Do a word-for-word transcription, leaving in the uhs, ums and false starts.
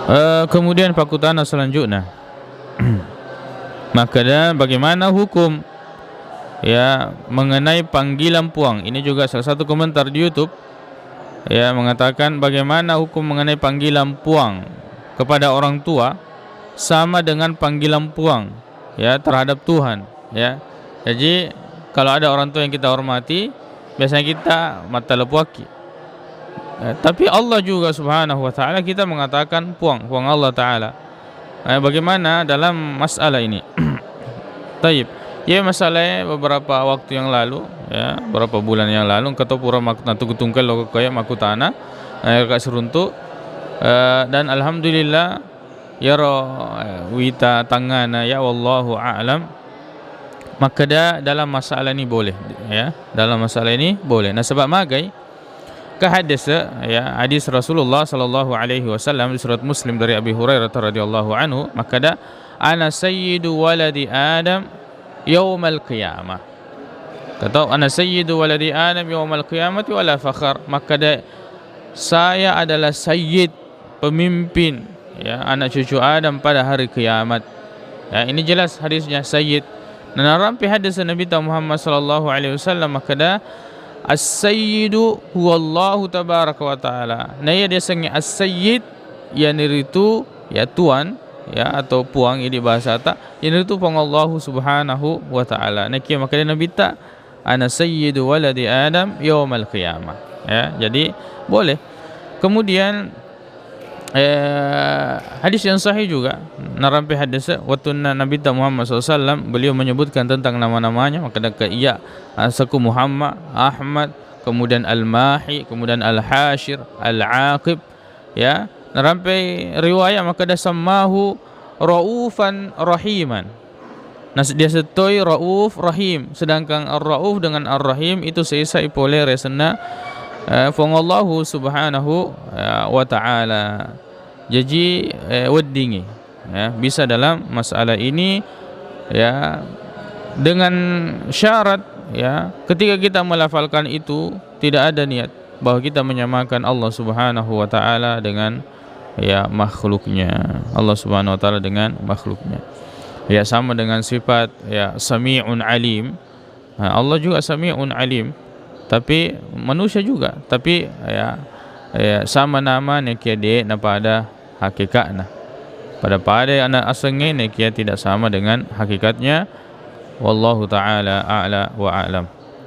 Eh, kemudian pakkutana selanjutnya. Makkeda, bagaimana hukum, ya, mengenai panggilan puang? Ini juga salah satu komentar di YouTube, ya, mengatakan bagaimana hukum mengenai panggilan puang kepada orang tua sama dengan panggilan puang, ya, terhadap Tuhan, ya. Jadi, kalau ada orang tua yang kita hormati, biasanya kita mattalepuakki. Eh, tapi Allah juga Subhanahu wa Ta'ala kita mengatakan puang, puang Allah Ta'ala. Eh, bagaimana dalam masalah ini? Taib. Ya, masalahnya beberapa waktu yang lalu, ya, beberapa bulan yang lalu, engka to pura mak-, natungke-tungke lo kaya makkutana, eh, ka siruntu. Eh, dan alhamdulillah, yaro, eh, wita tangngana, ya, wallahu a'lam. Makkeda dalam masalah ini boleh, ya. Dalam masalah ini boleh. Nasaba magai, ke hadis, ya, hadis Rasulullah sallallahu alaihi wasallam di surat Muslim dari Abi Hurairah radhiyallahu anhu, makkeda, "Ana sayyidu waladi Adam yaumal qiyamah." Atau, "Ana sayyidu waladi Adam yaumal qiyamati wala fakhar." Makkeda, "Saya adalah sayyid, pemimpin, ya, anak cucu Adam pada hari kiamat." Ya, ini jelas hadisnya, sayyid. Nah, narampe hadis Nabi ta Muhammad sallallahu alaihi wasallam makkeda, "As-sayyidu huwallahu tabaraka wa ta'ala." Nah, iya diasengnge as-sayyid, iyanaritu, ya, tuan, ya, atau puang, idi bahasa ta, iyanaritu Puang Allahu Subhanahu wa Ta'ala. Nah, kia makkeda Nabi ta, "Ana sayyidu waladi Adam yaumal qiyamah." Ya, jadi boleh. Kemudian, eh, hadis yang sahih juga, narampe hadis, wettunna Nabi ta Muhammad sallallahu alaihi wasallam, beliau menyebutkan tentang nama-namanya, makkeda, "Iya, aseku Muhammad, Ahmad, kemudian Al-Mahi, kemudian Al-Hasyir, Al-Aqib." Ya, narampe riwayat makkeda, "Sammahu raufan rahiman." Nah, diaseng toi Rauf Rahim, sedangkan Ar-Rauf dengan Ar-Rahim itu seisai pole riasenna, eh, Puang Allahu Subhanahu, eh, wa Ta'ala. Jaji, eh, weddingngi, ya, bisa dalam masalah ini, ya, dengan syarat, ya, ketika kita melafalkan itu tidak ada niat bahwa kita menyamakan Allah Subhanahu wa Ta'ala dengan, ya, makhluknya. Allah Subhanahu wa Ta'ala dengan makhluknya. Ya, sama dengan sifat, ya, Sami'un Alim. Nah, Allah juga Sami'un Alim. Tapi manusia juga. Tapi, ya, ya, sama nama nekia de' na pada hakikatna. Pada-pada anak asengnge nekia tidak sama dengan hakikatnya. Wallahu ta'ala a'la wa a'lam.